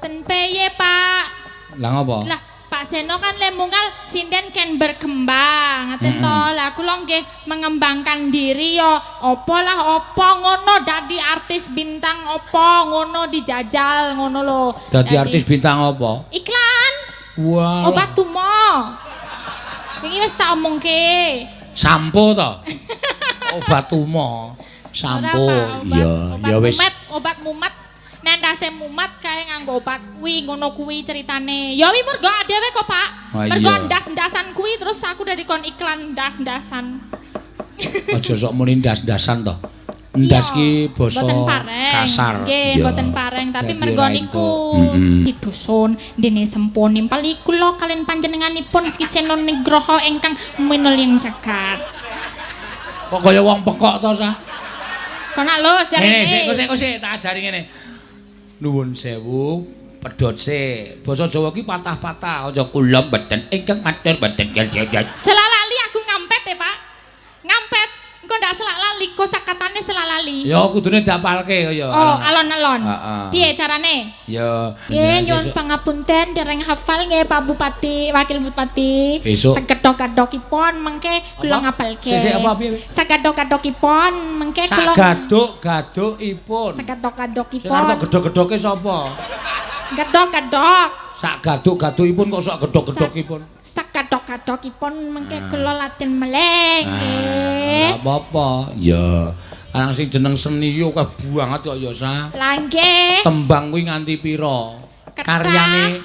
Ten piye, Pak? Lah ngopo? Lah Pak Seno kan le mungkal sinden ken berkembang, ngaten to. Lah kula nggih mengembangkan diri yo apa lah apa ngono dadi artis bintang apa ngono dijajal ngono lho. Dadi artis bintang apa? Iklan. Wah. Obat tumo. Wingi wis tak omongke. Sampo to? Obat tumo. Sampo. Iya, ya wis. Obat mumet. Nek ndase mumet kae nganggo obat kuwi ngono kuwi ceritane. Ya wi mergo dhewe kok, Pak. Mergo ndas-ndasan kuwi terus aku dari kon iklan ndas-ndasan. Aja sok muni ndas-ndasan to. Ndas ki basa kasar. Nggih, mboten pareng, tapi mergo niku di dusun dene sempun nimpali kula kalian panjenenganipun Ki Seno Nugroho ingkang minulya jagat. Kok kaya wong pekok to, Sah? Konak lho jarene. Ngene, sik sik tak ajari ngene. Nuwun sewu, pedhot sik. Basa Jawa ki patah-patah, aja kula mboten ingkang matur mboten. Selak lali aku ngampet ya, Pak. Ngampet. Engko ndak selak lali, kosakatane selak lali. Ya kudune diapalke kaya. Oh, alon-alon. Piye carane? Ya. Nggih, nyuwun pangapunten dereng hafal nggih Pak Bupati, Wakil Bupati. Sekedhok-kadhokipun mengke kula ngapalke. Sik apa piye? Sekedhok-kadhokipun mengke kula Sagaduk-gadukipun. Sekedhok-kadhokipun. Sing arep gedhok-gedhoke sapa? Gedhok-gedhok. Sak gaduk-gadukipun kok sak gedhok-gedhokipun. Sakadhok-kadhokipun mengke kula latin meleh nggih. Ora apa-apa. Ya. Karang sing jeneng seni yo akeh banget kok ya, Sa. Lah nggih. Tembang kuwi nganti pira? Karyane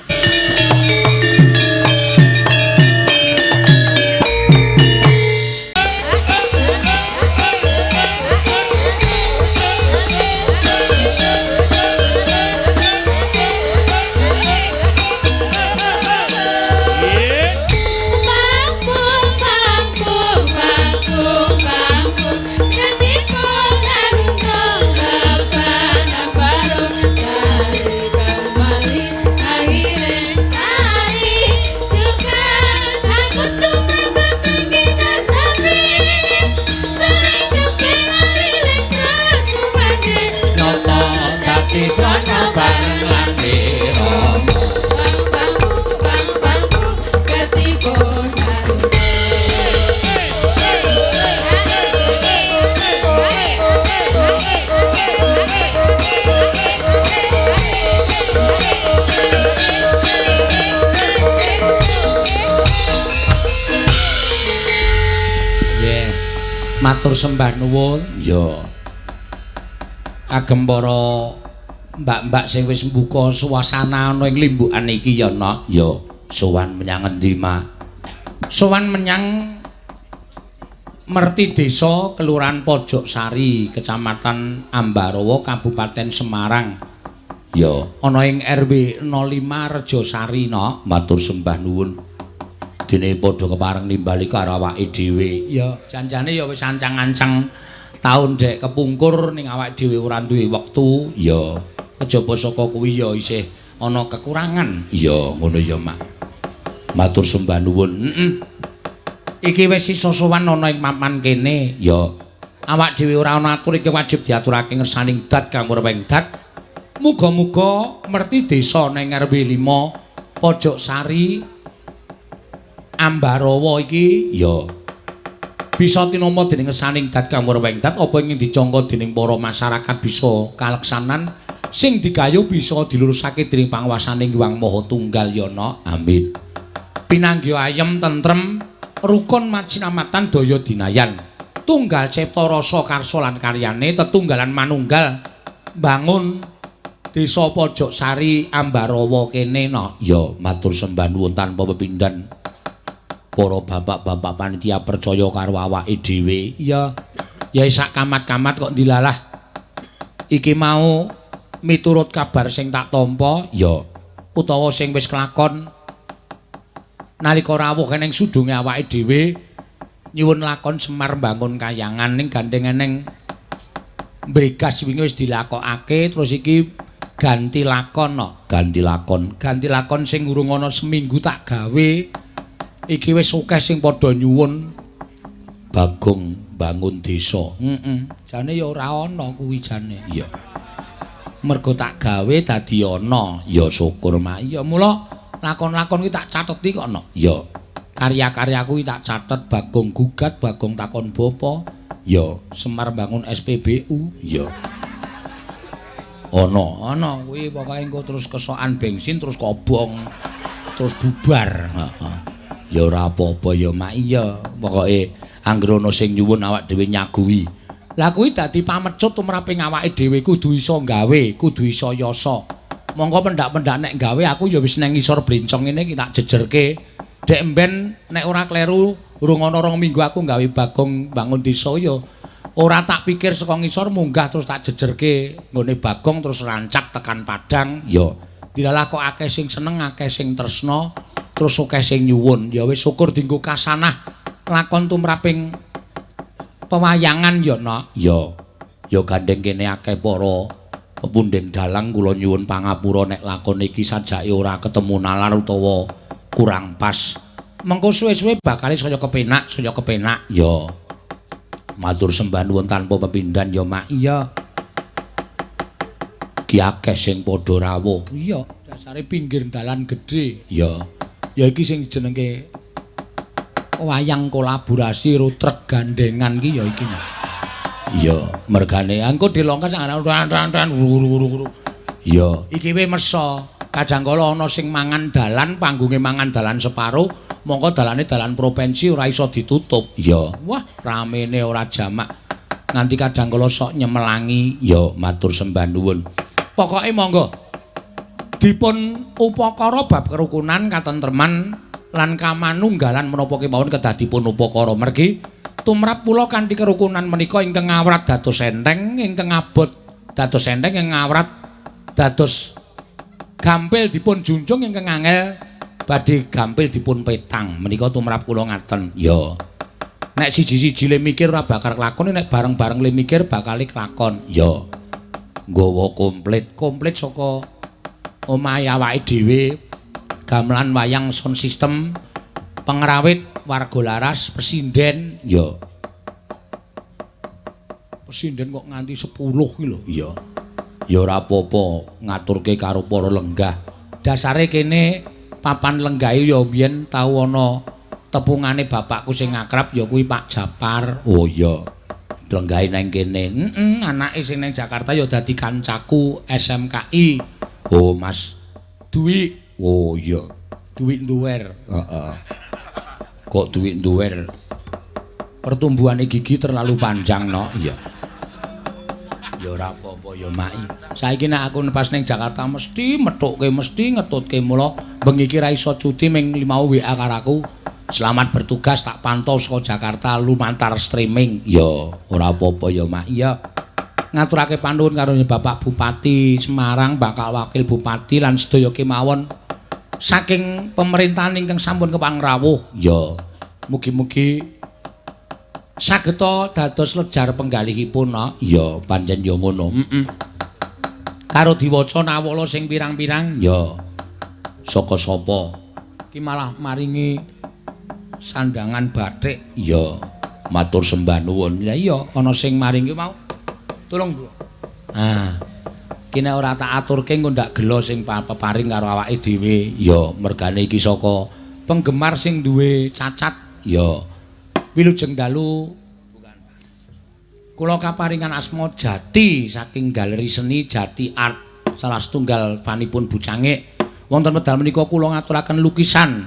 matur sembah nuwun. Ya. Kagem para mbak-mbak sing wis mbuka suasana ana ing limbukan iki ya, Nok. Ya, sowan menyang endi, Mak? Sowan menyang Merti Desa, Kelurahan Pojok Sari, Kecamatan Ambarawa, Kabupaten Semarang. Ya, ana ing RW 05 Rejosari, Nok. Matur sembah nuwun. Dene padha kepareng nimbali karo awake dhewe. Ya, janjane ya wis ancang-ancang taun dek kepungkur ning awake dhewe ora duwe wektu. Ya, kejaba saka kuwi ya isih ana kekurangan. Ya, ngono ya, Mak. Matur sembah nuwun. Heeh. Iki wis iso sowan ana ing papan kene. Ya, awak dhewe ora ana atur iki wajib diaturake ngersaning dat kang murweng dat. Muga-muga Merti Desa ning RW 5 Pojok Sari Ambarawa iki ya bisa tinampa dening ngersaning dat kang murweng dat apa ingin dicangka dening para masyarakat bisa kaleksanan sing digayu bisa dilurusake dening panguwasaning Hyang Maha Tunggal ya, Nok. Amin. Pinanggih ayem tentrem rukun macinamatan daya dinayan tunggal cipta rasa karsa lan karyane tetunggalan manunggal bangun Desa Pojok Sari Ambarawa kene, Nok. Ya matur sembah nuwun tanpa pepindhan. Para bapak-bapak panitia percaya karo awake dhewe. Ya, ya sak kamat-kamat kok dilalah. Iki mau miturut kabar sing tak tampa, ya utawa sing wis kelakon nalika rawuh eneng sudunge awake dhewe nyuwun lakon Semar mbangun kayangan ning gandeng eneng Bregas wingi wis dilakokake terus iki ganti lakon, no. Ganti lakon. Ganti lakon sing urung ana seminggu tak gawe. Iki wis akeh sing padha nyuwun Bagong bangun desa. Heeh. Jane ya ora ana kuwi jane. Iya. Mergo tak gawe dadi ana. Ya syukur mak. Ya mula lakon-lakon kuwi tak cateti kok ana. Ya. Karya-karyaku kuwi tak catet Bagong gugat, Bagong takon bapa. Ya, Semar bangun SPBU. Ya. Ana, ana kuwi pokoke engko terus kesokan bensin terus kobong. Terus bubar. Heeh. Ya ora apa-apa ya mak. Iya, pokoke anggere ana sing nyuwun awak dhewe nyaguhi. Lah kuwi dadi pamecut tumraping awake dhewe kudu iso gawe, kudu iso yasa. Monggo pendak-pendak nek gawe aku ya wis nang ngisor blencong ngene iki tak jejerke. Dek mben nek ora kleru urung ana 2 minggu aku gawe Bagong bangun desa ya ora tak pikir saka ngisor munggah terus tak jejerke nggone Bagong terus rancak tekan Padang. Ya dilalah kok akeh sing seneng, akeh sing tresna, terus akeh sing nyuwun. Ya wis syukur dienggo kasanah lakon tumraping pewayangan ya, Nak. Ya. Ya gandeng kene akeh para pepundhen dalang kula nyuwun pangapura nek lakon iki sajake ora ketemu nalar utawa kurang pas. Mengko suwe-suwe bakale saya kepenak, saya kepenak. Ya. Matur sembah nuwun tanpa pepindhan ya, Mak. Iya. Ki akeh sing padha rawuh. Iya, dasare pinggir dalan gedhe. Ya. Ya iki sing jenenge wayang kolaborasi ro trek gandengan ki ya iki. Iya, mergane engko dilongkas ran-ran ru-ru-ru. Iya, iki we mesa. Kadangkala ana sing mangan dalan, panggunge mangan dalan separo, mongko dalane dalan provinsi ora iso ditutup. Iya. Wah, ramene ora jamak. Nganti kadangkala sok nyemelangi. Ya, matur sembah nuwun. Pokoke monggo dipun upakara bab kerukunan, katentreman lan kamanunggalan menapa kemawon kedah dipun upakara. Mergi tumrap kula kanthi kerukunan menika ingkang ngawrat dados enteng, ingkang abot dados enteng, ingkang ngawrat dados gampil dipun junjung, ingkang angel badhe gampil dipun petang. Menika tumrap kula ngaten. Ya. Nek siji-siji le mikir ora bakal kelakon, nek bareng-bareng le mikir bakal kelakon. Ya. Nggawa komplit, komplit saka omahe awake dhewe, gamelan wayang sound system, pengrawit, warga laras, pesinden. Ya. Pesinden kok nganti 10 ki lho. Iya. Ya ora apa-apa ngaturke karo para lenggah. Dasare kene papan lenggahe ya biyen tau ana tepungane bapakku sing akrab ya kuwi Pak Japar. Oh iya. Lenggahe nang kene. Heeh, anake sing nang Jakarta ya dadi kancaku SMKI. Oh Mas Dwi. Oh iya. Dwi Nduwer. Heeh. Kok Dwi Nduwer? Pertumbuhane gigi terlalu panjang, no. Iya. Ya ora apa-apa ya, Mak. Saiki nek aku pas ning Jakarta mesti methukke, mesti ngetutke. Mula bengi iki ra iso cuti ming limau WA karo aku. Selamat bertugas, tak pantau saka Jakarta lumantar streaming. Ya ora apa-apa ya, Mak. Iya. Ngaturake panuwun karo Bapak Bupati Semarang, Bakal Wakil Bupati lan sedaya kemawon saking pemerintahan ingkang sampun kepang rawuh. Ya, mugi-mugi sageta dados lejar penggalihipun. Ya, pancen ya ngono. Heeh. Karo diwaca nawala sing pirang-pirang. Ya. Saka sapa? Ki malah maringi sandangan bathik. Ya, matur sembah nuwun. Ya iya, ana sing maringi mau. Tolong, Bro. Ah. Ki nek ora tak aturke engko ndak gelo sing peparing karo awake dhewe. Ya, mergane iki saka penggemar sing duwe cacat. Ya. Wilujeng dalu kula kaparingan asma Jati saking Galeri Seni Jati Art salah setunggal fanipun Bu Cangik. Wonten medal menika kula ngaturaken lukisan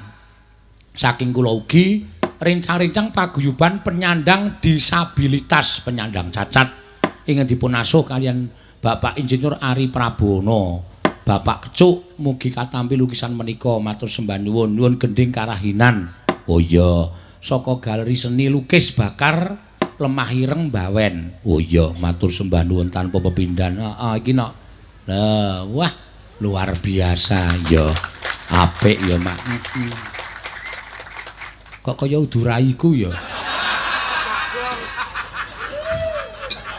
saking kula ugi rencang-rencang paguyuban penyandang disabilitas, penyandang cacat ingkang dipun asuh kaliyan Bapak Insinyur Ari Prabono. Bapak Kecuk mugi katampi lukisan menika, matur sembah nuwun. Nuwun gending karahinan. Oh iya, saka Galeri Seni Lukis Bakar Lemah Ireng Bawen. Oh iya, matur sembah nuwun tanpa pepindhan. Heeh, iki nok. Lah, wah, luar biasa ya. Apik ya, Mak. Kok kaya udu raiku ya.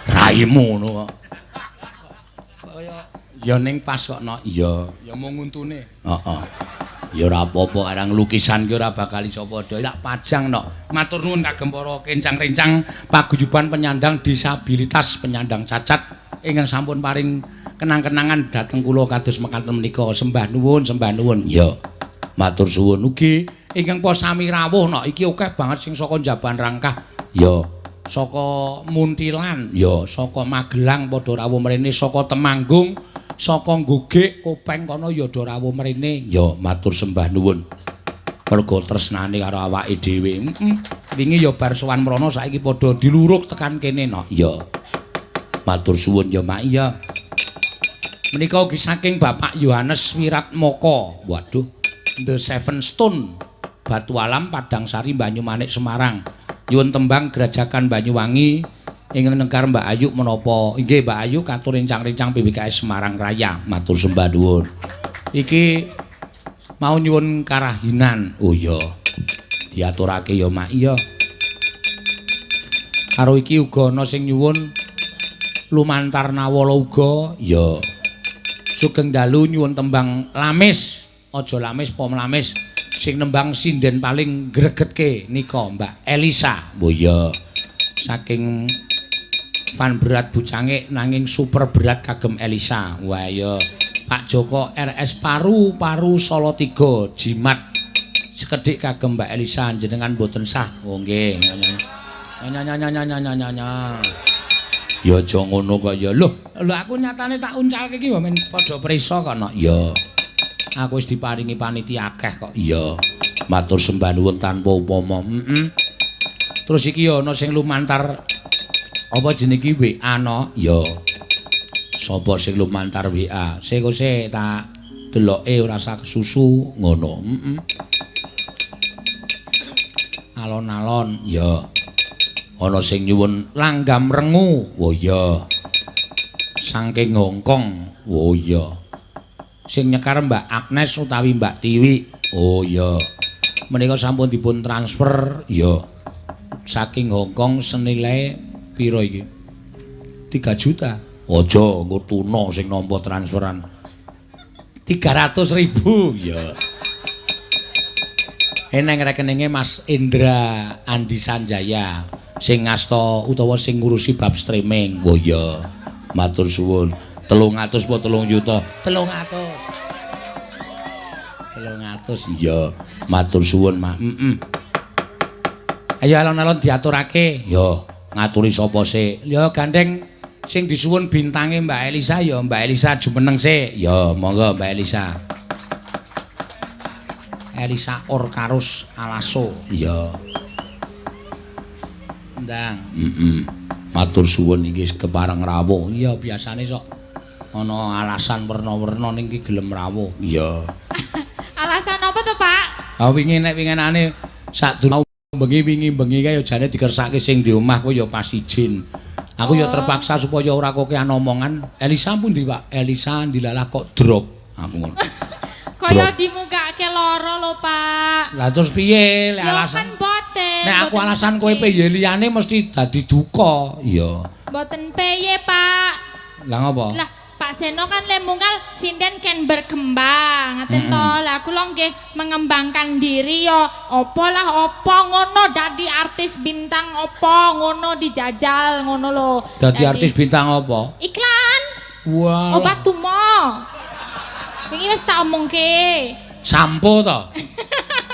Raimu ngono kok. Kaya ya ning pas kok nok. Iya, ya mung untune. Heeh. Ya ora apa-apa, arang lukisan ki ora bakal iso padha. Tak pajang nok. Matur nuwun kagem para kencang-rencang paguyuban penyandang disabilitas, penyandang cacat ingkang sampun paring Kenang-kenangan dhateng kula kados mekaten menika. Sembah nuwun, sembah nuwun. Ya. Matur suwun ugi ingkang sami rawuh no iki akeh banget sing saka Jaban Rangkah. Ya. Saka Muntilan, ya, saka Magelang padha rawuh mrene, saka Temanggung, saka Gogik, Kopeng kono ya do rawuh mrene. Ya, matur sembah nuwun. Mergo tresnane karo awake dhewe. Heeh. Wingi ya bar sowan mrono saiki padha diluruk tekan kene no. Ya. Matur suwun ya, Mak. Iya. Menika ugi saking Bapak Yohanes Wiratmoko. Waduh, The Seven Stone, Batu Alam, Padang Sari, Banyumanik, Semarang. Nyuwun tembang Grajagan Banyuwangi ingkang nekar Mbak Ayu menapa? Inggih Mbak Ayu katur rencang-rencang PWKS Semarang Raya. Matur sembah nuwun. Iki mau nyuwun karahinan. Oh iya. Diaturake ya, Mak. Iya. Karo iki uga ana sing nyuwun lumantar nawala uga. Ya. Sugeng dalu nyuwun tembang Lamis. Aja lamis pom lamis. Sing nembang sinden paling gregetke nika Mbak Elisa. Oh iya. Saking fan berat bucange nanging super berat kagem Elisa. Wah iya. Pak Joko RS Paru Paru Solo 3 jimat sekedhik kagem Mbak Elisa jenengan mboten sah. Oh nggih. Nya nya nya nya nya nya nya. Ya aja ngono kok ya. Lho, lho aku nyatane tak uncalke iki ya men padha prisa kok no. Ya. Aku wis diparingi panitia akeh kok. Iya. Matur sembah nuwun tanpa upama. Heeh. Terus iki ya ana sing lumantar apa jenenge iki WA no? Ya. Sapa sing lumantar WA? Sik sik tak deloke ora usah kesusu ngono. Heeh. Alon-alon ya. Ana sing nyuwun langgam rengu. Oh iya. Saking Hongkong. Oh iya. Sing nyekar Mbak Agnes utawi Mbak Tiwi. Oh iya. Menika sampun dipun transfer ya. Saking Hongkong senilai pira iki? 3 juta. Aja engko tuna sing nampa transferan. 300.000 ya. Eneng rekeninge Mas Indra Andi Sanjaya sing ngasta utawa sing ngurusi bab streaming. Oh iya. Matur suwun. 300 apa 3 juta? 300. 300 iya. Matur suwun, Mak. Heeh. Ayo alon-alon diaturake. Ya, ngaturi sapa sik? Ya gandeng sing disuwun bintange Mbak Elisa ya Mbak Elisa jumeneng sik. Ya, monggo Mbak Elisa. Elisa Orkarus Alaso. Iya. Ndang. Heeh. Matur suwun iki kepareng rawuh. Iya, biasane sok ana alasan werna-werna ning iki gelem rawuh. Iya. Alasan apa to, Pak? Ha wingi nek winginane sadurunge bengi wingi-bengi kae ya jane dikersake sing di omah kuwi ya pas izin. Aku ya terpaksa supaya ora kokean omongan. Elisa pundi, Pak? Elisa ndilalah kok drop. Aku ngono. Kaya dimugake lara lho, Pak. Lah terus piye lek alasan? Kan boten. Nek aku alasan kowe piye liyane mesti dadi duka. Iya. Boten piye, Pak. Lah ngopo? Lah Pak Seno kan le mungkal sinden ken berkembang, ngaten to. Lah kula nggih mengembangkan diri ya apa lah apa ngono dadi artis bintang apa ngono dijajal ngono lho. Dadi artis bintang apa? Iklan. Wah. Obat tumo. Wingi wis tak omongke. Sampo to?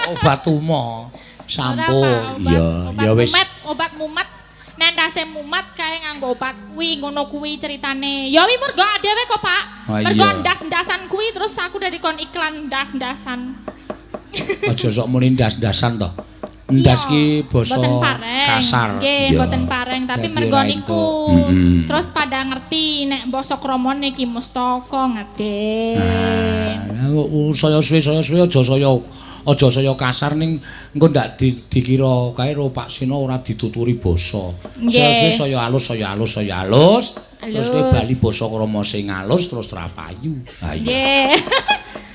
Obat tumo. Sampo. Iya, ya wis. Obat mumet. Nek ndase mumet kae nganggo obat kuwi ngono kuwi ceritane. Ya wi mergo dhewe kok, Pak. Mergo ndas-ndasan kuwi terus aku dari kon iklan ndas-ndasan. Aja sok muni ndas-ndasan to. Ndas ki basa kasar. Nggih, mboten pareng tapi mergo niku. Terus pada ngerti nek basa kramane iki mustaka ngerti. Nah, saya suwe aja saya kasar ning engko ndak dikira kae ro Pak Seno ora dituturi basa. Saya suwe saya alus saya alus saya alus. Terus kowe bali basa krama sing alus terus ra payu. Ha iya. Nggih.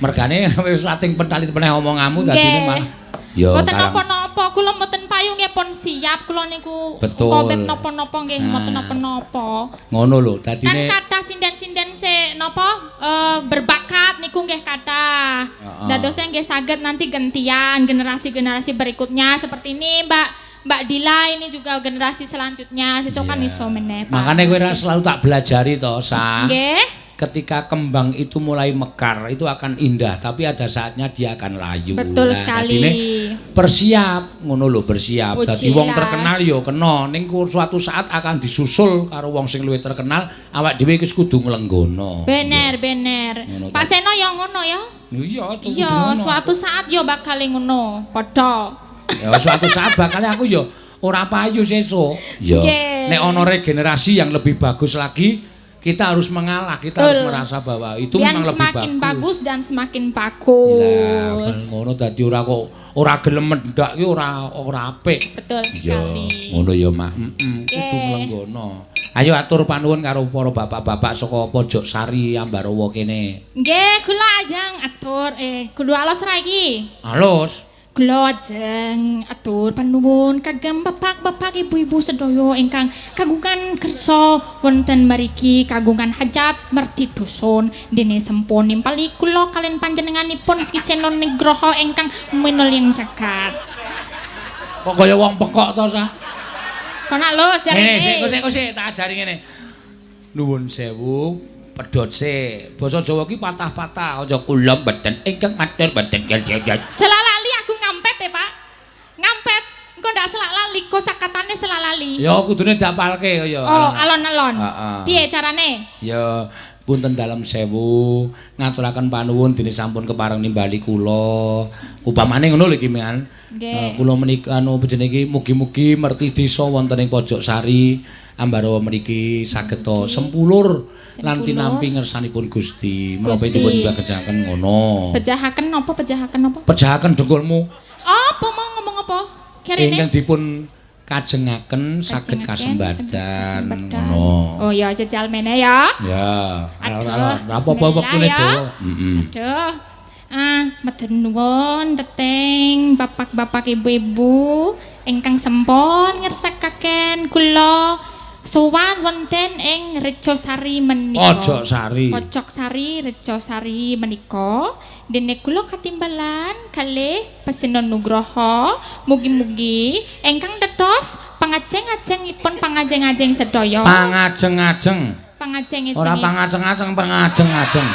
Mergane wis rating pentali meneh omonganmu dadine malah ya mboten napa-napa kula mboten payu nggih pun siap kula niku. Kobet napa-napa nggih mboten napa-napa. Ngono lho dadine. Kan kathah sinden-sinden se napa berbakat niku nggih kathah. Dadosnya nggih saged nanti gentian generasi-generasi berikutnya seperti ini Mbak Dila ini juga generasi selanjutnya sesuk kan iso meneh. Makane kowe selalu tak belajari to, Sa. Nggih. Ketika kembang itu mulai mekar itu akan indah, tapi ada saatnya dia akan layu. Betul nah, sekali. Dadine bersiap, ngono lho, bersiap. Oh, Dadi wong jelas. Terkenal ya kena, ning suatu saat akan disusul karo wong sing luwih terkenal, awak dhewe wis kudu nglenggono. Bener, bener. Ngono Pak ta. Seno ya ngono ya. Iya, kudu Iya, ngono. suatu saat ya bakal ngono. Padha. Ya suatu saat bakal aku ya ora payu sesuk. Ya. Nggih. Nek ana regenerasi yang lebih bagus lagi, kita harus mengalah, kita Betul. harus merasa bahwa itu Biar memang lebih semakin bagus. bagus dan semakin Lah, bagus. ngono dadi ora kok ora gelem mendak ki ora ora apik. Betul Iya, sekali. ngono ya, Mak. Heeh, kudu Nggih. nglenggono. Ayo atur panuwun karo para bapak-bapak saka Pojok Sari Ambarawa kene. Nggih, kula ajeng atur kudu alus ra iki. Alus. Kula ajeng atur panuwun kagem bapak-bapak ibu-ibu sedaya ingkang kagungan kersa wonten mriki kagungan hajat merti dusun dene sampun nimpali kula kalian panjenenganipun Ki Seno Nugroho ingkang minulya jagat. Kok kaya wong pekok to, Sah? Kono alus Ngene, jarene. sik sik sik tak ajari ngene. Nuwun sewu, pedhot sik. Basa Jawa ki patah-patah, aja kula mboten ingkang matur mboten. Selak lali aku ngampet ya, Pak. Ngampet. Engko ndak selak lali, kosakatane selak lali. Ya kudune diapalke kaya. Oh, alon-alon. Heeh. Piye carane? Ya punten dalem sewu, ngaturaken panuwun dene sampun kepareng nimbali kula. Upamane ngono lho iki, Mian. Nggih. Kula menika anu jenenge iki mugi-mugi merti desa wonten ing Pojok Sari Ambarawa mriki saged ta sempulur lan Sempulur. tinampi ngersanipun Gusti. Menapa Gusti. dipun bejahaken ngono. Pejahaken napa pejahaken napa? Pejahaken dengkulmu Apa mau ngomong apa? Kerene? ingkang dipun kajengaken saged kasembadan ngono. Oh ya jajal mene ya. Ya, Aduh, ora apa-apa wektune bismillah ya. dawa. Heeh. Aduh. Ah, matur nuwun teteng bapak-bapak ibu-ibu ingkang sempon ngersakaken kula sowan wonten ing Rejosari menika. Pojok Sari. Pojok Sari Rejosari menika dene kula katimbalan kalih Peseno Nugroho mugi-mugi ingkang dados pangajeng-ajengipun pangajeng-ajeng sedaya Pangajeng-ajeng. pangajeng-ajeng Ora pangajeng-ajeng, pangajeng-ajeng.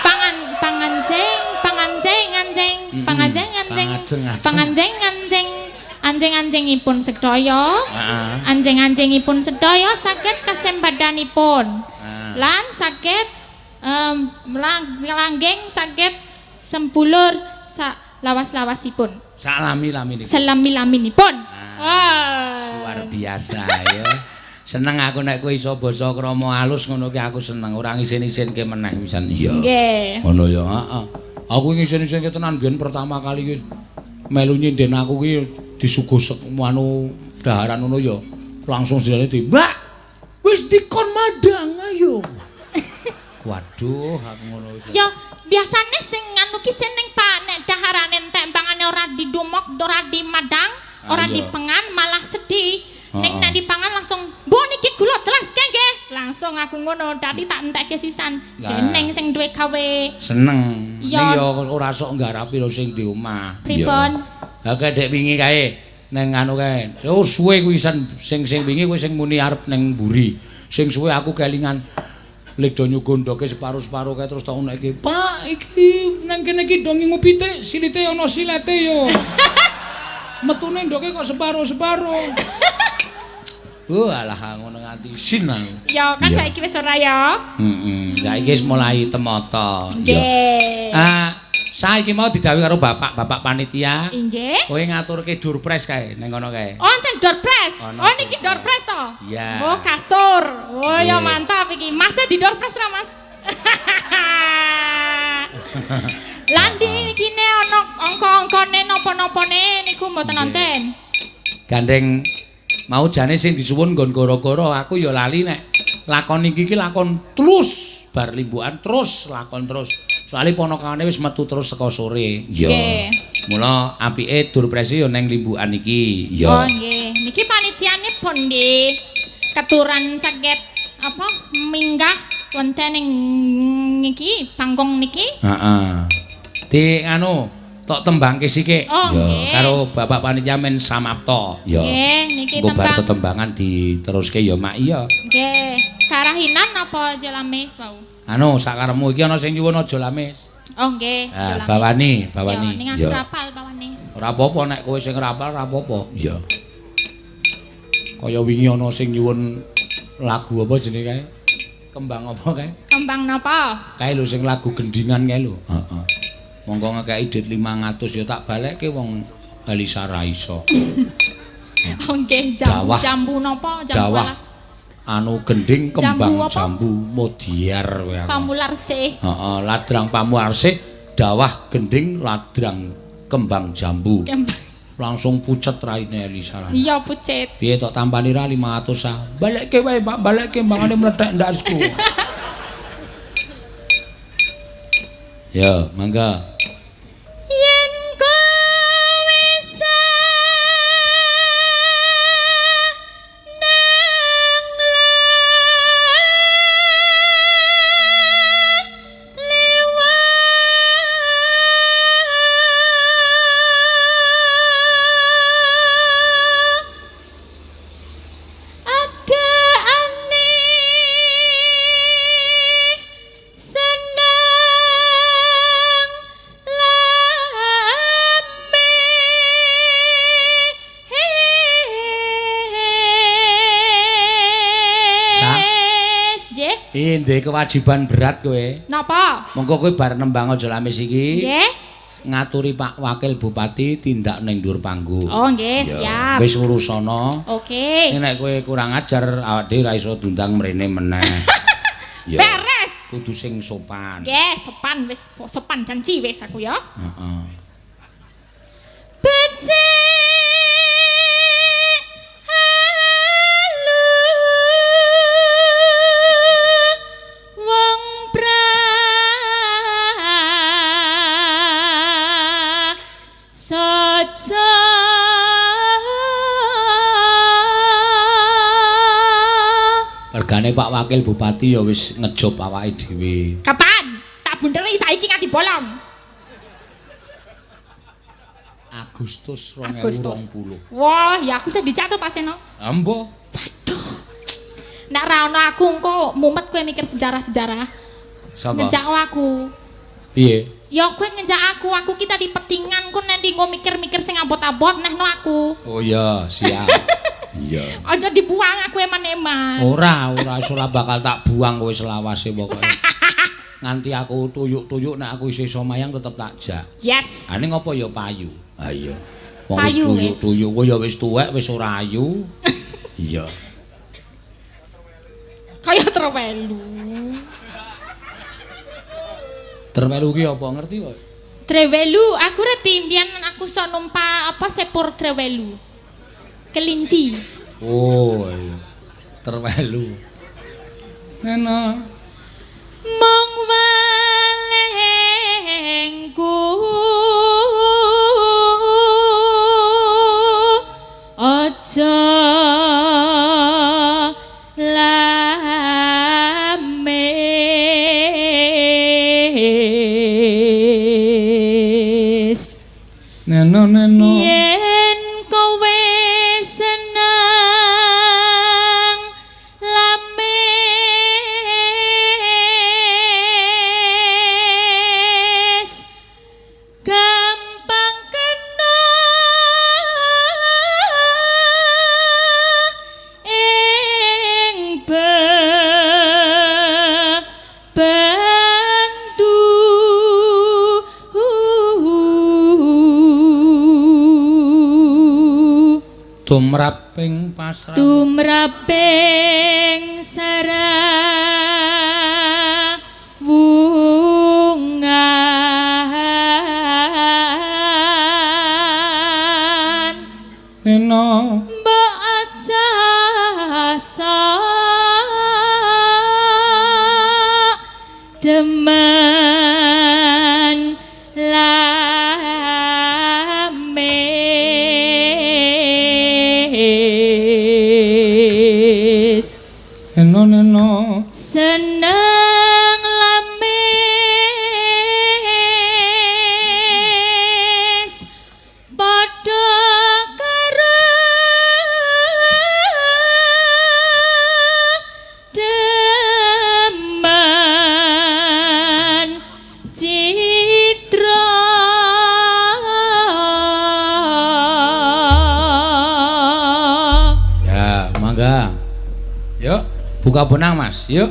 pangan panganjeng panganjeng anjeng panganjeng anjeng Pangajeng-ajeng. panganjeng anjeng anjeng-anjengipun sedaya Heeh. anjeng-anjengipun sedaya saged kasembadanipun Ah. lan saged langgeng saged sempulur sa lawas-lawasipun Salami-lami niku. selami-laminipun. Ah, Wah. Luar biasa ya. Seneng aku nek kowe iso basa krama alus ngono ki aku seneng, ora ngisin-isinke meneh pisan. Iya. Nggih. Ngono ya, heeh. Aku ngisin-isinke tenan biyen pertama kali ki melu nyinden aku ki disuguh anu daharan ngono ya. Langsung sindene di, "Mbak, wis dikon madang ayo." Waduh, aku ngono wis. Ya biasane sing anu ki seneng Pak nek daharane entek pangane ora didumok, ora dimadang, ora Ah, iya. dipengan malah sedih. Ning Heeh. nek dipangan langsung, "Bu niki gula telas nggih." Langsung aku ngono, dadi tak entekke sisan. Lah. Seneng sing duwe gawe. Seneng. Ning Iya. ya ora sok nggarapi lho sing di omah. Pripun? Lah kae dek wingi kae ning anu kae. Oh suwe kuwi san sing sing wingi kuwi sing muni arep ning mburi. Sing suwe aku kelingan ledo nyugondoke separo-separo kae terus tak unekke. Pak, iki nang kene iki do ngingu pitik, silite ana silete yo. Metune ndoke kok separo-separo. Oh alah ngono nganti isin aku. Ya kan Iya. saiki wis ora ya. Heeh. Saiki wis mulai temata. Nggih. Ah, saiki mau didhawuhi karo bapak-bapak panitia. Inggih. Kowe ngaturke door prize kae ning kono kae. Wonten door prize. Ono Oh niki door door prize to. Iya. Oh kasur. Oh ya Nggih. mantap iki. Masnya di door prize ra, Mas? Lan di niki ne ono angka-angkane napa-napane niku mboten Nggih. wonten. Gandeng mau jane sing disuwun nggon goro-goro aku ya lali nek lakon iki ki lakon terus bar limbukan terus lakon terus. Soale ponokane wis metu terus saka sore. Nggih. Mula apike door prize ya ning limbukan iki. Oh nggih. Niki panitiane pundi? Keturan saged apa minggah wonten ing niki panggung niki. Heeh. Di anu tok tembangke sithik. Oh, nggih. Karo bapak panitia men samapta. Ya. Nggih, niki Engko bar tembang. tetembangan diteruske ya Mak iya. Nggih. Karahinan apa jelames wau? Anu sakarepmu iki ana sing nyuwun aja lamis. Oh nggih, aja lamis. Bawani, bawani. Ya ning aku rapal bawane. Ora apa-apa nek kowe sing rapal ora apa-apa. Iya. Kaya wingi ana sing nyuwun lagu apa jenenge kae? Kembang apa kae? Kembang napa? Kae lho sing lagu gendingan kae lho. Heeh. Monggo ngekeki dit 500 ya tak balekke wong Elisa ra iso. Oh nggih, jambu jambu napa? Jambu alas. Anu gending kembang jambu modiar kowe aku. Pamularsih. Heeh, ladrang Pamularsih, dawah gending ladrang kembang jambu. Kembang. Langsung pucet raine Elisa. Iya pucet. Piye tok tampani ra 500 ah. Balekke wae, Pak, balekke mbangane mlethek ndasku. Ya, mangga. Yen kowe seneng lewat ada aneh seneng Iki ndek kewajiban berat kowe. Napa? Monggo kowe bar nembang aja lamis iki. Nggih. Ngaturi Pak Wakil Bupati tindak ning dhuwur panggung. Oh nggih, siap. Wis urusana. Oke. Nek kowe kurang ajar awak dhewe ora iso diundang mrene meneh. Ya. Beres. Kudu sing sopan. Nggih, sopan wis sopan janji wis aku ya. Heeh. Becik wong prasaja Regane Pak Wakil Bupati ya wis ngejob awake dhewe. Kapan? Tak bunderi saiki nganti bolong. Agustus 2020. Wah, ya aku sih dicatat Pak Seno. Ambo. Waduh. Nek ra ono aku engko mumet kowe mikir sejarah-sejarah. Sapa? Ngejak aku. Piye? Ya kowe ngejak aku, aku ki tadi petingan ku nanti engko mikir-mikir sing abot-abot nehno aku. Oh iya, siap. Iya. Aja dibuang aku eman-eman. Ora, ora ora bakal tak buang kowe selawase pokoke. Nganti aku tuyuk-tuyuk nek aku isih iso mayang tetep tak jak. Yes. Ha ning apa ya payu? Ha iya. Wong wis tuyuk-tuyuk kowe ya wis tuwek wis ora ayu. Iya. Kaya trewelu. Trewelu ki apa ngerti kok? Trewelu, aku reti mbiyen aku iso numpak apa sepur trewelu. Kelinci. Oh iya. Trewelu. Nena. Mung welengku aja lamis. Neno neno. Yen kowe seneng lamis gampang kena ing bendu. Tumraping pasrah, tumraping sarawungan. Nena mbok aja sok demen lamis. Neno neno seneng lamis padha karo demen Buka bonang Mas, yuk.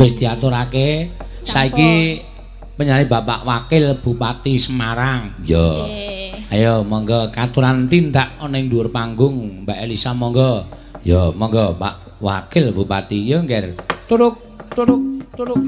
Wis diaturake saiki penyanyi Bapak Wakil Bupati Semarang. Yo. Ayo monggo katuran tindak ana ing dhuwur panggung Mbak Elisa monggo. Ya monggo Pak Wakil Bupati yo ngger. Turuk turuk turuk.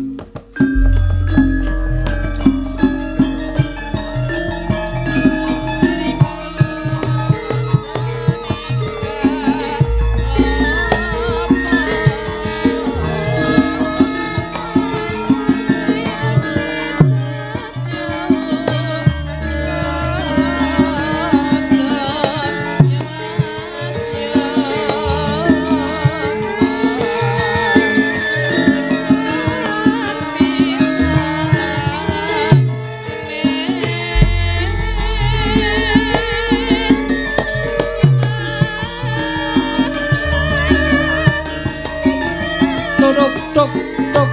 Tuk tuk tuk.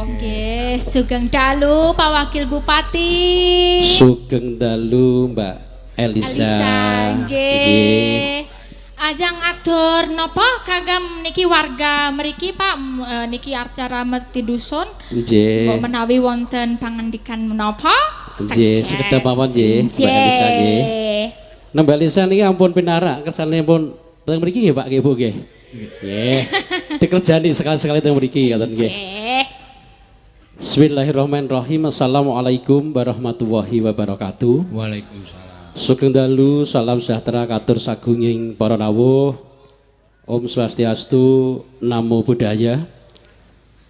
Nggih, sugeng dalu Pak Wakil Bupati. Sugeng dalu Mbak Elisa. Elisa, nggih. Ajang atur napa kagem niki warga mriki Pak, niki acara merti dusun. Nggih. Mbok menawi wonten pangandikan menapa? Nggih, sekedap mawon nggih Mbak Elisa nggih. Nah Mbak Elisa niki ampun pinarak kersane pun teng mriki nggih Pak nggih Bu nggih. Nggih. Dikerjani sekali-sekali teng mriki ngoten nggih. Nggih. Bismillahirrahmanirrahim. Assalamualaikum warahmatullahi wabarakatuh. Waalaikumsalam. Sugeng dalu, salam sejahtera katur sagunging para rawuh. Om Swastiastu, Namo Buddhaya.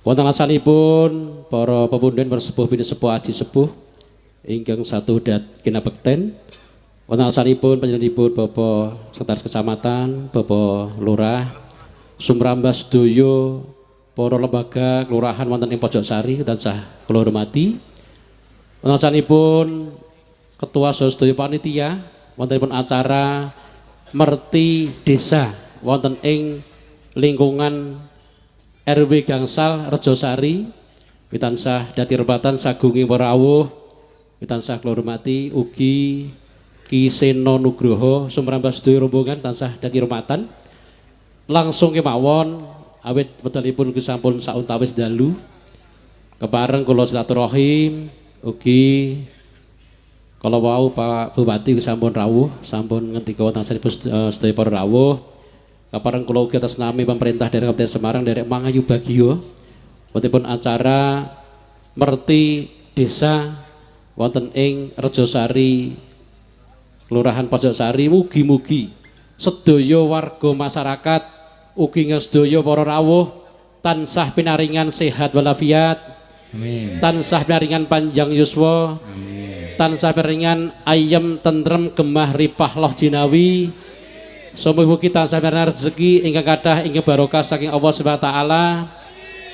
Wonten asanipun para pepundhen sepuh pinisepuh aji sepuh ingkang satu dat kinabekten. Wonten asanipun panjenenganipun Bapak Sekretaris Kecamatan, Bapak Lurah, sumrambah sedaya para lembaga kelurahan wonten ing Pojoksari tansah kula hormati. Wonten asanipun Ketua sedaya panitia wontenipun acara Merti Desa wonten ing lingkungan RW Gangsal Rejosari witansah dadi rebatan sagunging para rawuh witansah kula hormati ugi Ki Seno Nugroho sumrambah sedaya rombongan tansah dadi rumatan. Langsung kemawon awit wedalipun sampun sauntawis dalu kepareng kula silaturahim ugi kala wau Pak Bupati sampun rawuh, sampun ngendika wonten sedaya para rawuh. Kapareng kula ugi atas nami pemerintah daerah Kabupaten Semarang nderek mangayu bagya wontenipun acara Merti Desa wonten ing Rejosari Kelurahan Pojoksari. Mugi-mugi sedaya warga masyarakat ugi sedaya para rawuh tansah pinaringan sehat walafiat. Amin. Tansah pinaringan panjang yuswa. Amin. Tansah pinaringan ayem tentrem gemah ripah loh jinawi. Mugi-mugi tansah pinaringan rezeki ingkang kathah ingkang barokah saking Allah Subhanahu wa taala.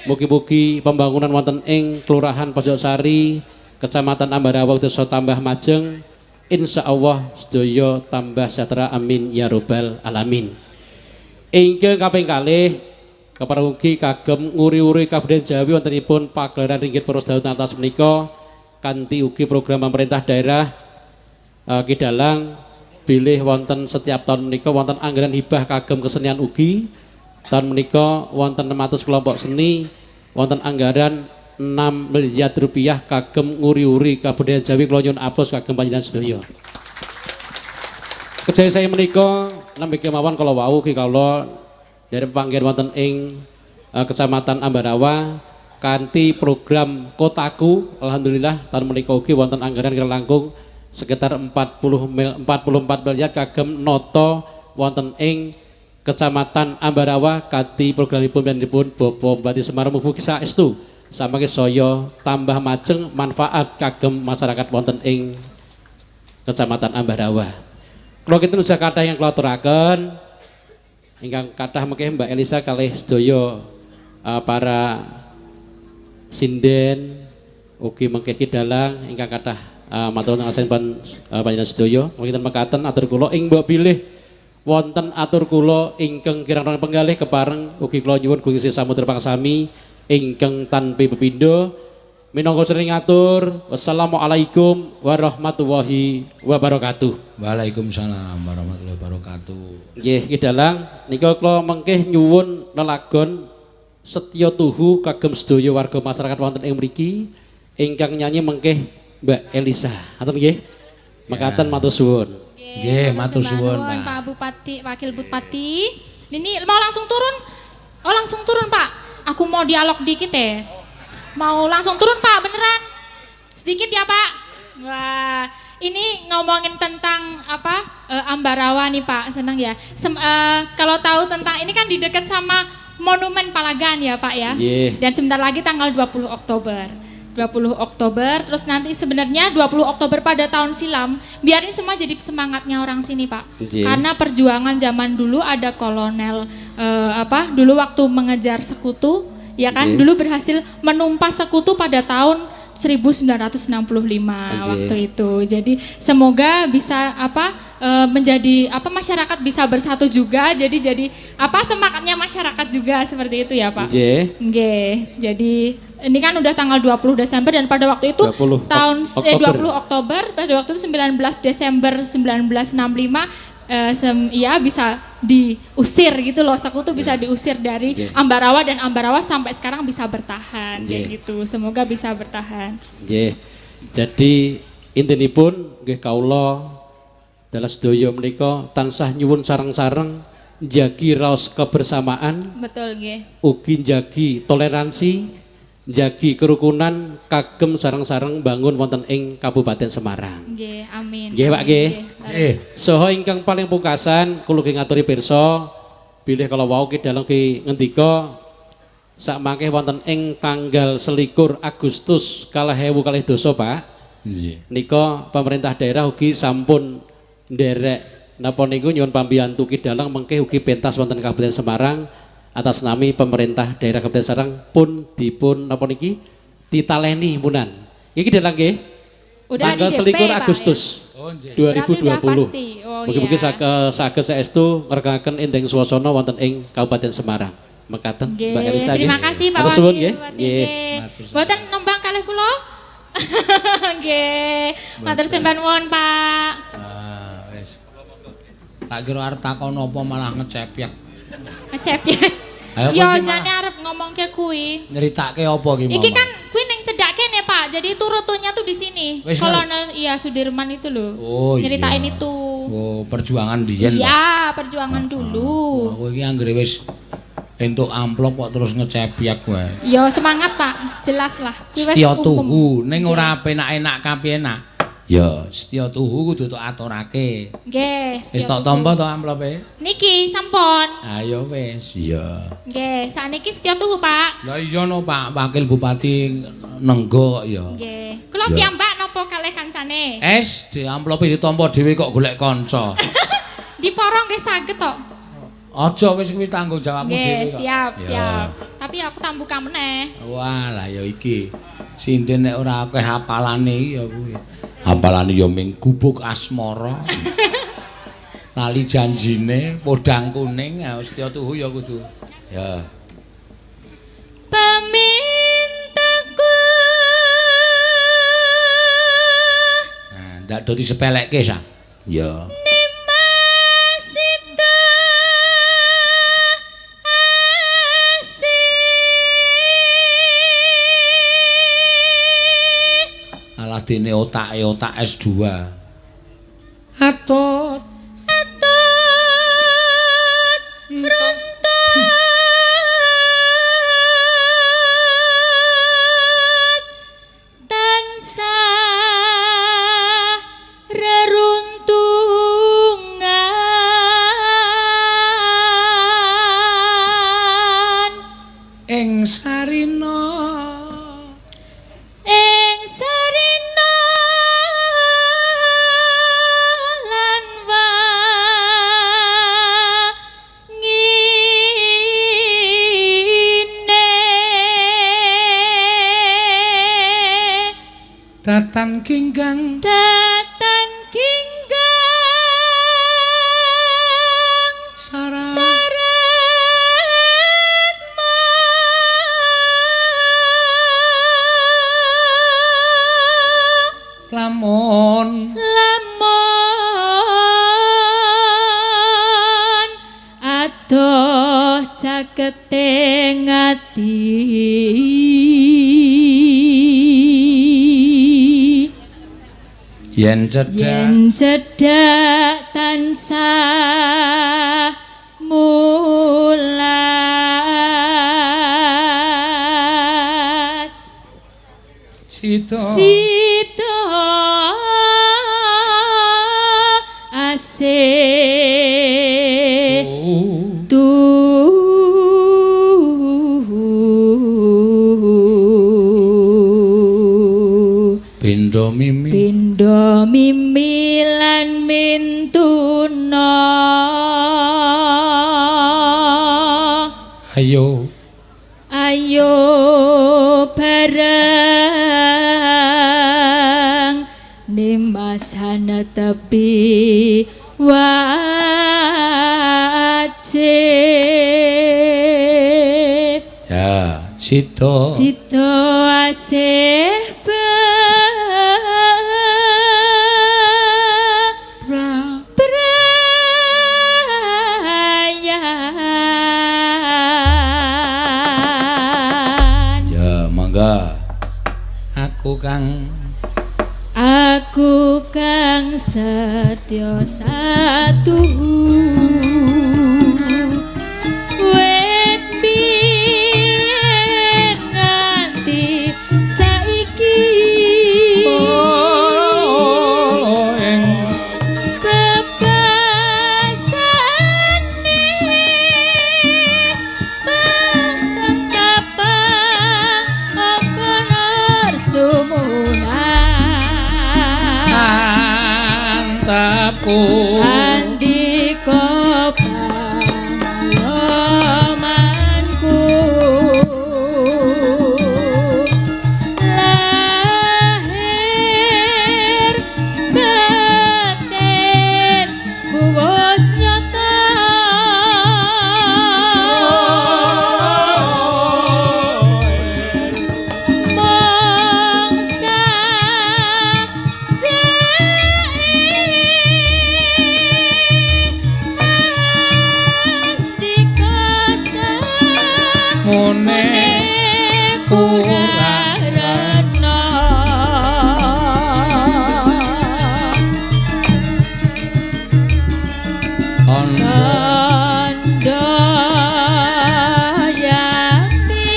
Mugi-mugi pembangunan wonten ing Kelurahan Pojoksari, Kecamatan Ambarawa desa tambah majeng. Insyaallah sedaya tambah sejahtera, amin ya robbal alamin. Ingkang kaping kalih kepareng ugi kagem nguri-uri kabudayan Jawi wontenipun pagelaran ringgit Poros Daun atas menika kanthi ugi program pemerintah daerah Ki Dalang bilih wonten setiap tahun menika wonten anggaran hibah kagem kesenian ugi. Tahun menika wonten 600 kelompok seni wonten anggaran 6 miliar rupiah kagem nguri-uri kabudayan Jawi. Kula nyuwun aplaus kagem panjenengan sedaya. Kejaya saya menika nembe kemawon kala wau ki kawula dari panggen wonten ing Kecamatan Ambarawa kanthi program Kotaku, alhamdulillah tahun menika ugi wonten anggaran kira langkung sekitar 44 miliar kagem nata wonten ing Kecamatan Ambarawa kanthi programipun panjenenganipun Bapak Bupati Semarang mugi saestu samangke saya tambah majeng manfaat kagem masyarakat wonten ing Kecamatan Ambarawa. Kula kinten ugi kathah yang kula aturaken ingkang kathah mengke Mbak Elisa kalih sedaya para sinden ugi mengke Ki Dalang ingkang kathah matur nuwun panjenengan sedaya. Kinten mekaten atur kula ing mbok bilih wonten atur kula ingkang kirang penggalih kepareng ugi kula nyuwun Gusti Samudra Pangsami ingkang tanpi pepindho minangka sering ngatur. Wassalamualaikum warahmatullahi wabarakatuh. Waalaikumsalam warahmatullahi wabarakatuh. Nggih Ki Dalang nika kula mengke nyuwun lelagon Setya Tuhu kagem sedaya warga masyarakat wonten ing mriki ingkang nyanyi mengke Mbak Elisa. Ngaten nggih. Mekaten matur suwun. Nggih, matur suwun Pak. Pak Bupati, Wakil Bupati. Ini mau langsung turun? Oh, langsung turun Pak. Aku mau dialog dikit ya. Mau langsung turun Pak, beneran. Sedikit ya Pak. Wah, ini ngomongin tentang apa Ambarawa nih Pak, senang ya. Kalau tahu tentang ini kan di dekat sama Monumen Palagan ya Pak ya. Yeah. Dan sebentar lagi tanggal 20 Oktober. 20 Oktober, terus nanti sebenarnya 20 Oktober pada tahun silam, biar ini semua jadi semangatnya orang sini Pak. Yeah. Karena perjuangan zaman dulu ada kolonel dulu waktu mengejar sekutu, Ya kan, Nggih. dulu berhasil menumpas sekutu pada tahun 1965 waktu itu. Jadi semoga bisa apa menjadi apa masyarakat bisa bersatu juga. Jadi apa semangatnya masyarakat juga seperti itu ya, Pak. Nggih. Nggih. Jadi ini kan udah tanggal 20 Desember dan pada waktu itu 20 tahun Oktober. 20 Oktober, pada waktu itu 19 Desember 1965 ya bisa diusir gitu loh, sekutu bisa diusir dari Ambarawa dan Ambarawa sampai sekarang bisa bertahan kayak gitu. Semoga bisa bertahan. Nggih. Jadi intinipun nggih kawula dalah sedaya menika tansah nyuwun sareng-sareng njagi raos kebersamaan. Betul nggih. Ugi njagi toleransi, njagi kerukunan kagem sareng-sareng bangun wonten ing Kabupaten Semarang. Nggih, amin. Nggih, Pak, nggih. Nggih. Saha ingkang paling pungkasan kula nggih ngaturi pirsa bilih kala wau ki dalem ki ngendika sakmangke wonten ing tanggal 21 Agustus 2022, Pak. Nggih. Nika pemerintah daerah ugi sampun nderek napa niku nyuwun pambiyantu ki dalang mengke ugi pentas wonten Kabupaten Semarang atas nami pemerintah daerah Kabupaten Semarang pun dipun napa niki ditaleni munan. Iki dalang nggih. Udah tanggal di DP, 21 Pak, Agustus. ya? Oh, nggih. Berarti udah 2020. pasti. Oh, Mugi-mugi iya. saged saestu ngregaken entheng swasana wonten ing Kabupaten Semarang. Mekaten Nggih, Mbak Elisa. terima kasih Pak Matur suwun Wakil nggih. Bupati, Nggih. nggih. Mboten nembang kalih kula? Nggih. Matur sembah nuwun, Pak. Ah, wis. Tak kira arep takon apa malah ngecepyak. Ngecepyak. Ayo, Ya kowe iki jane arep ngomongke kuwi. Nyeritake apa ki mau? Iki kan kuwi ning cedhak kene, Pak. Jadi itu rutenya tuh di sini. Wis Kolonel iya Sudirman itu loh. Oh, iya. Nyeritain itu. Oh, perjuangan biyen. Iya, perjuangan dulu. Aku iki anggere wis entuk amplop kok terus ngecepyak wae. Ya semangat, Pak. Jelas lah. Kuwi wis Setya umum. tuhu ning ora penak-enak kapiye-enak. Ya, setya tuhu kudu tok aturake. Nggih, Wis setya tok tuhu. tampa to amplope? Niki sampun. Ayo wis. Iya. Nggih, sakniki setya tuhu, Pak. Lah iya no Pak Wakil Bupati Nenggo kok ya. Nggih. Kula Ya. piyambak napa kalih kancane? Es di amplope ditampa dhewe kok golek kanca. Diporong nggih saged to. Aja wis kuwi tanggung jawabmu dhewe Nggih, kok. siap, Ya. siap. Tapi aku tak buka meneh. Wah, lah ya iki. Sinden nek ora akeh hafalane iki ya kuwi. Hafalane ya ming gubuk asmara. Lali janjine, podang kuning, ya setya tuhu ya kudu. Ya. Pamintaku Nah, ndak do disepelekke sa. Ya. Nimas Sita Asih Alah dene otake otak S2. Atut. Atut runtut tansah reruntungan Ing sarina. Ing sarina lan wangine Datan ginggang. Datan ginggang Syarat. Syarat ma Lamun. Lamun adoh cakete ngati Yen cedhak. Yen cedhak tansah mulat Sida. Sida asih Oh. tu Pindha mimi. Pindha mimi lan mintuna. Ayo. Ayo. Ayo bareng nimas tepi wajib. Ya, sida. Sida asih brayan. Ya, mangga. Aku kang Aku kang setya satuhu wit biyen nganti saiki ing bebasane peteng kapang apa sumunan antapku andika pangalamanku lahir batin wis nyata mangsa ngene kurang rena. Kandha yakti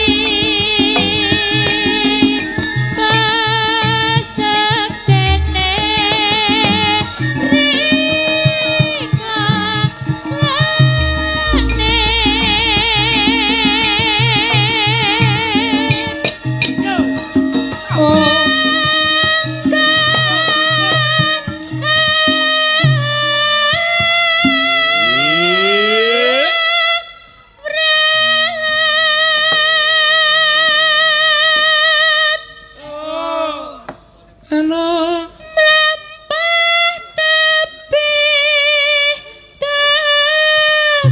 paseksene rika lane. Ana mlampah tebih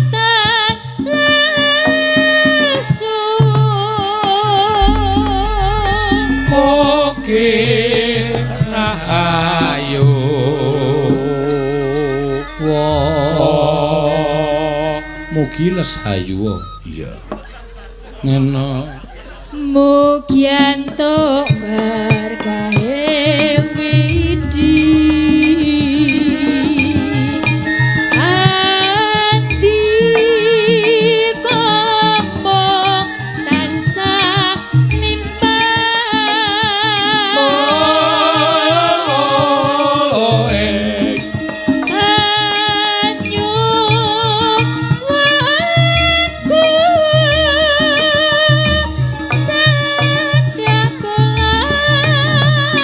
datang lesu mugi rahayu mugi lesayu. Iya ngono. Mugi entuk berkahe widi andika mung tansah limpah anyuwanku satya kula.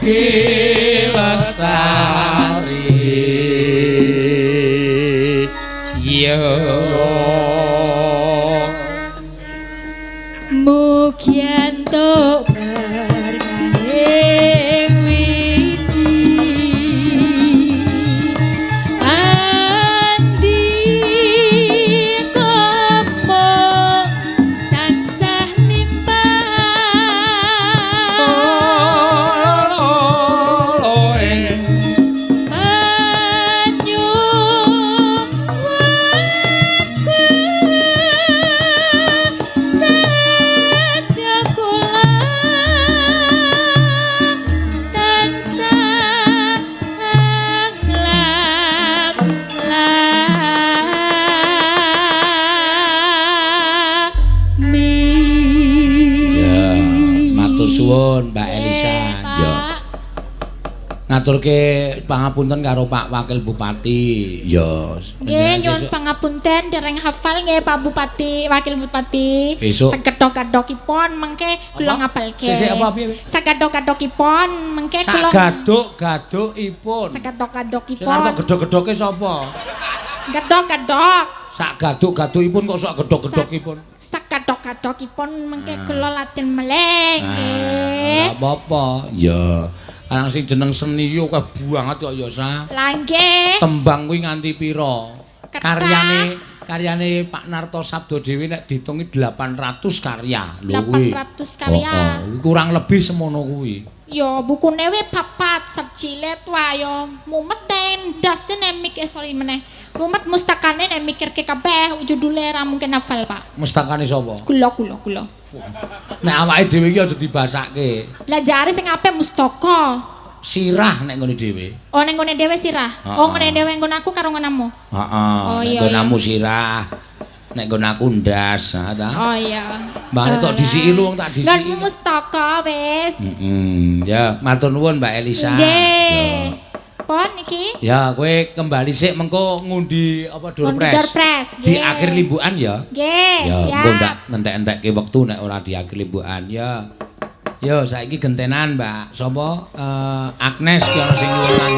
Mugi lestari. Yo mugi entuk berkahing widi andi kemung tansah limpah Suwun Mbak Elisa. Ya. Ngaturke pangapunten karo Pak Wakil Bupati. Ya. Nggih, nyuwun pangapunten dereng hafal nggih Pak Bupati, Wakil Bupati. Sekedhok-kadhokipun mengke kula ngapalke. Sik apa piye? Sekedhok-kadhokipun mengke kula Sagaduk-gadukipun. Sekedhok-kadhokipun. Sing arep gedhok-gedhoke sapa? Gedhok-gedhok. Sak gaduk-gadukipun kok sak gedhok-gedhokipun. Sakadhok-kadhokipun mengke kula latin meleh nggih. Ora apa-apa. Ya. Karang sing jeneng seni yo akeh banget kok ya Sa. Lah nggih. Tembang kuwi nganti pira? Karyane Pak Narto Sabdo dhewe nek diitungi 800 karya. Lho kuwi. 800 karya. Heeh, kurang lebih semono kuwi. Yo bukune we papat secilet wae yo mumet ndase nek mikir sorry meneh. Mumet mustakane nek mikirke kabeh judule ra mungkin hafal Pak. Mustakane sapa? Kula. Nek awake dhewe iki aja dibasake. Lah jare sing apik mustaka. Sirah nek nggone dhewe. Oh nek nggone dhewe sirah. Oh nggone dhewe nggon aku karo nggonamu. Heeh. Oh, nek nggonamu sirah. Nek nggon aku ndas, ha ta? Oh iya. Mbane tok disiki lu wong tak disiki. Nggonmu mustaka wis. Heeh. Ya, matur nuwun Mbak Elisa. Nggih. Pon iki. Ya, kowe kembali sik mengko ngundi apa doorpress. Doorpress. Di akhir limbukan ya. Nggih, ya, siap. Engko ndak ngentek-entekke wektu nek ora di akhir limbukan ya. Yo saiki gentenan Mbak. Sapa? Agnes ki ana sing nyuwun.